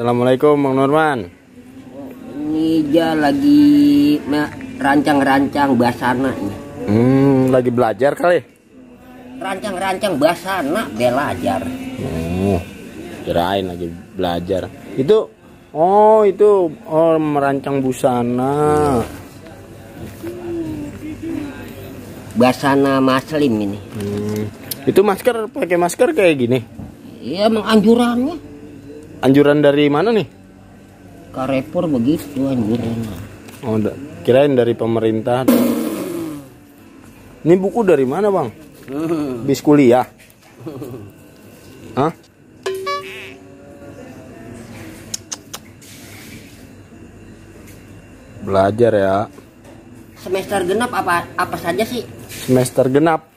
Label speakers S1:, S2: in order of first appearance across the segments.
S1: Assalamualaikum Bang Nurman.
S2: Ini dia lagi rancang-rancang basana nih.
S1: Lagi belajar kali?
S2: Rancang-rancang basana belajar.
S1: Kirain lagi belajar. Itu merancang busana.
S2: Basana Muslim ini.
S1: Itu pakai masker kayak gini?
S2: Iya, emang anjurannya.
S1: Anjuran dari mana nih?
S2: Carrefour begitu anjurannya.
S1: Oh, kirain dari pemerintah. Ini buku dari mana, Bang? Bis kuliah? Hah? Belajar ya.
S2: Semester genap apa saja sih?
S1: Semester genap.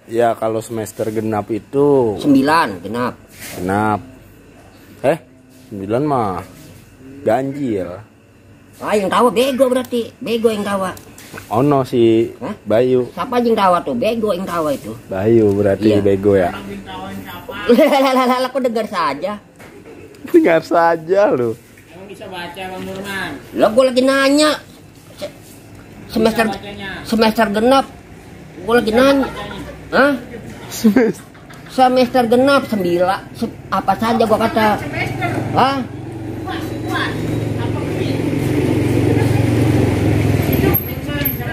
S1: Ya, kalau semester genap itu
S2: 9 genap.
S1: Genap. 9 mah ganjil.
S2: Yang tawa bego berarti. Bego yang tawa.
S1: Ono si Bayu.
S2: Siapa yang tawa tuh? Bego yang tawa itu.
S1: Bayu berarti iya. Bego ya.
S2: Aku dengar saja.
S1: Dengar saja lu.
S3: Kamu bisa baca Bang Nurman?
S2: Lo gue lagi nanya. Semester genap. Gue lagi nanya. Hah? Semester genap 9. Apa saja gua kata. Hah?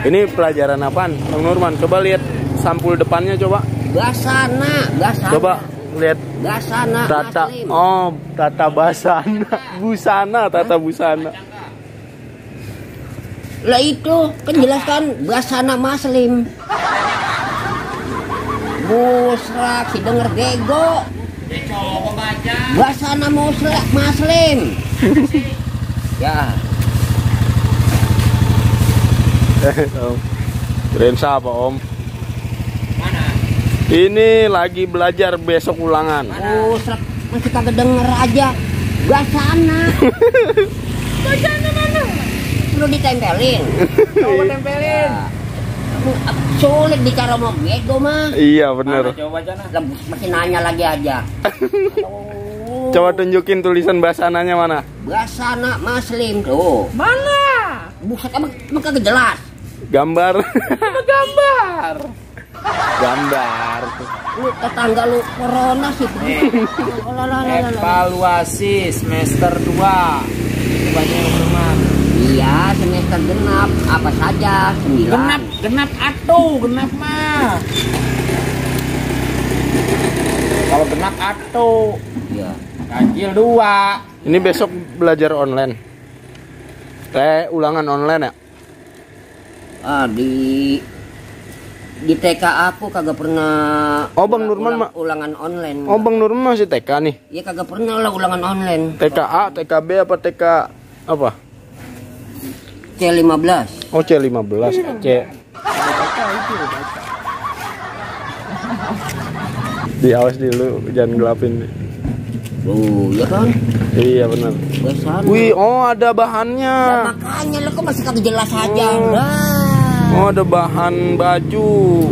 S1: Ini pelajaran apaan, Bang Nurman? Coba lihat sampul depannya coba.
S2: Basana.
S1: Coba lihat.
S2: Basana.
S1: Tata.
S2: Muslim.
S1: Oh, tata basana. Tata busana.
S2: Lah itu kan jelaskan basana Muslim. Busrak si denger bego. Basana Muslim. Ya.
S1: Keren siapa Om?
S3: Mana?
S1: Ini lagi belajar besok ulangan.
S2: Busrak masih kagak denger aja. Basana. Basana mana? Perlu ditempelin.
S3: Coba tempelin.
S2: Sulit bicara mau bego mah.
S1: Iya bener.
S3: Coba aja nah.
S2: Masih nanya lagi aja.
S1: Coba tunjukin tulisan basananya mana?
S2: Basana Muslim tuh.
S3: Mana?
S2: Buset emang kagak jelas.
S1: Gambar.
S3: Gambar.
S1: Gambar.
S2: Lu tetangga lu corona sih.
S3: Evaluasi semester 2. Coba Bang Nurman.
S2: Iya, semester genap apa saja 9.
S3: Genap genap mah. Kalau genap atuh.
S2: Iya.
S3: Ganjil 2.
S1: Ini besok belajar online. Ulangan online ya?
S2: Di TK aku kagak pernah.
S1: Oh, Bang Nurman
S2: ulangan online.
S1: Oh, Bang Nurman masih TK nih.
S2: Iya, kagak pernah lah ulangan online.
S1: TKA, TKB apa TK apa?
S2: C15.
S1: Oh, C15. Diawas dulu, jangan gelapin.
S2: Oh, ya kan?
S1: Iya benar.
S2: Basana.
S1: Wih, ada bahannya.
S2: Ya, makanya lo kok masih kagak jelas aja.
S1: Oh, ada bahan baju.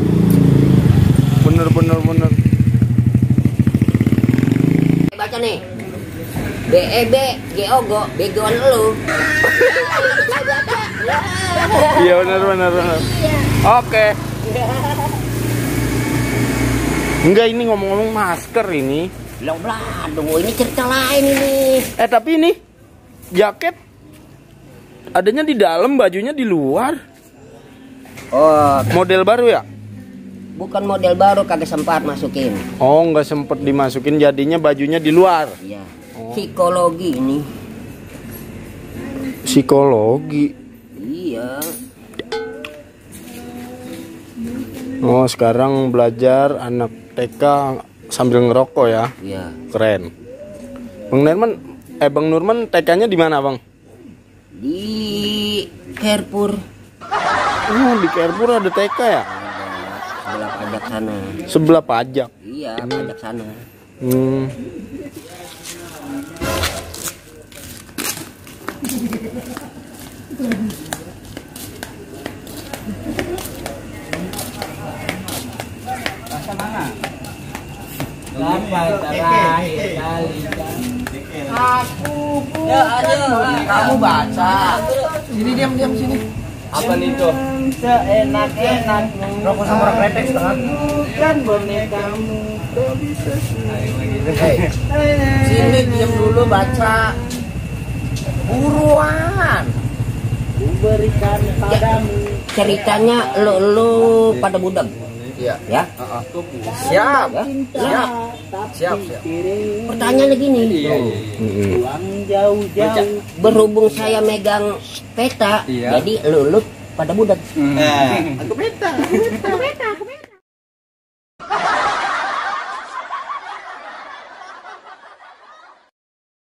S1: Bener.
S2: Baca nih. BEB GOGO begoan lu.
S1: Iya benar. Oke. Enggak, ini ngomong-ngomong masker ini.
S2: Aduh, ini cerita lain ini.
S1: Tapi ini jaket adanya di dalam, bajunya di luar.
S2: Oh,
S1: model baru ya?
S2: Bukan model baru, kagak sempat masukin.
S1: Oh, nggak sempet dimasukin, jadinya bajunya di luar.
S2: Iya. Psikologi ini.
S1: Psikologi.
S2: Iya.
S1: Oh, sekarang belajar anak TK sambil ngerokok ya?
S2: Iya.
S1: Keren. Bang Nurman TK-nya di mana, Bang?
S2: Di Carrefour.
S1: Oh, di Carrefour ada TK ya?
S2: Sebelah pajak sana.
S1: Sebelah pajak.
S2: Iya, pajak sana.
S3: Sampai terakhir kali. Aku
S2: Ya, ayo.
S3: kamu baca.
S4: Sini diam sini.
S3: Apa nih tuh?
S2: Seenak-enak
S4: Rokok sama orang kretek setengah.
S2: kan bonekamu.
S3: Hei, sini diam dulu baca. Buruan.
S2: Berikan padamu. Ceritanya lu pada budak.
S3: Iya.
S2: Ya.
S3: Siap.
S2: Ya.
S3: Siap.
S2: Pertanyaannya gini.
S1: Mm-mm.
S2: Jauh-jauh. Berhubung saya megang peta, jadi lu pada budak.
S4: Aku peta.